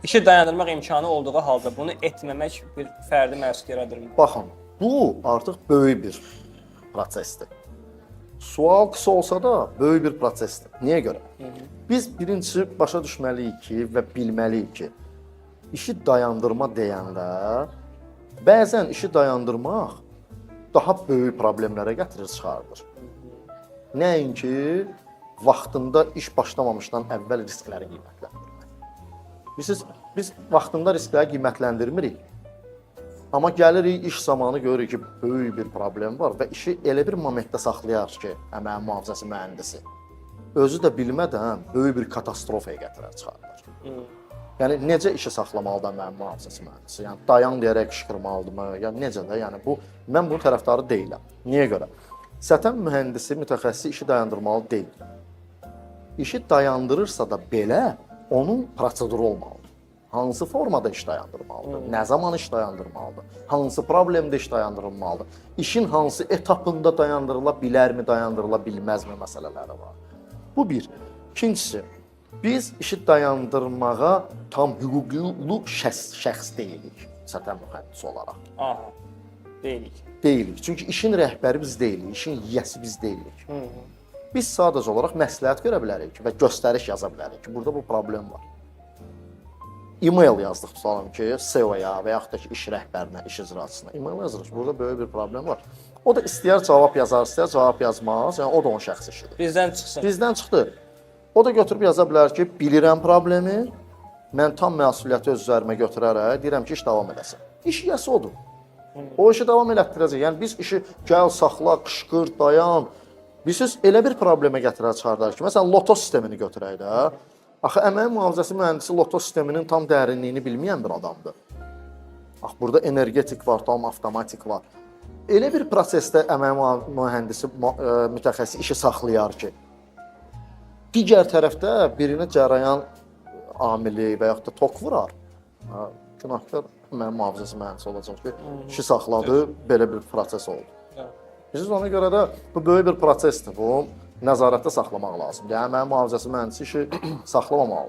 İşi dayandırmaq imkanı olduğu halda bunu etməmək bir fərdi məsuliyyət yaradırmı? Baxın, bu artıq böyük bir prosesdir. Sual qısa olsa da böyük bir prosesdir. Niyə görə? Biz birincisi başa düşməliyik ki və bilməliyik ki, işi dayandırma deyəndə bəzən işi dayandırmaq daha böyük problemlərə gətirir, çıxardır. Nəinki vaxtında iş başlamamışdan əvvəl riskləri qiymətləndirmək. Bilirsiniz, biz vaxtında riskləri qiymətləndirmirik. Amma gəlirik iş zamanı görürük ki, böyük bir problem var və işi elə bir momentdə saxlayar ki, əməyin mühafizəsi mühəndisi özü də bilmədən böyük bir katastrofaya gətirər, çıxardar. Yəni necə işi saxlamalıdır əməyin mühafizəsi mühəndisi? Yəni dayan deyərək qışqırmalıdırmı? Yəni necə də? Yəni bu mən bunun tərəfdarı deyiləm. Niyə görə? Sətəm mühəndisi, mütəxəssisi işi dayandırmalı deyil. İşi dayandırırsa da belə onun proseduru olmalıdır. Hansı formada iş dayandırmalıdır? Nə zaman iş dayandırmalıdır? Hansı problemdə iş dayandırılmalıdır? İşin hansı etapında dayandırıla bilərmi, dayandırıla bilməzmi məsələləri var. Bu bir. İkincisi, biz işi dayandırmağa tam hüquqlu şəxs deyilik sətəm mühəndisi olaraq. Aha. Deyilik. Deyilik. Çünki işin rəhbəri biz deyilik, işin yiyəsi biz deyilik. Biz sadəcə olaraq məsləhət görə bilərik və göstəriş yaza bilərik ki, burada bu problem var. E-mail yazdıq tutalım ki, CEO-ya və yaxud da ki, iş rəhbərinə, iş icraçısına e-mail yazırıq ki, burada böyük bir problem var. O da istəyər cavab yazar, istəyər cavab yazmaz. Yəni o da onun şəxsi işidir. Bizdən çıxsın. Bizdən çıxdı. O da götürüb yaza bilər ki, bilirəm problemi, mən tam məsuliyyəti öz üzərimə götürərək deyirəm ki, iş davam eləsin. İş yiyəsi odur. O işi davam elətdirəcək. Yəni biz işi gəl, saxla, qışqır, dayan. Bilirsiniz, elə bir problemə gətirər çıxardar ki, məsələn, loto sistemini götürək də. Axı əməyin mühafizəsi mühəndisi loto sisteminin tam dərinliyini bilməyən bir adamdır. Bax burada energetik var, tam avtomatik var. Elə bir prosesdə əməyin mühəndisi, mütəxəssis işi saxlayar ki, digər tərəfdə birinə cərəyan amili və yaxud da tok vurar. Günahkar əməyin mühafizəsi mühəndisi olacaq ki, işi saxladı, belə bir proses oldu. Bilirsiniz, ona görə də bu böyük bir prosesdir. Bu nəzarətdə saxlamaq lazımdır. Yəni əməyin mühafizəsi mühəndisi işi saxlamamalıdır.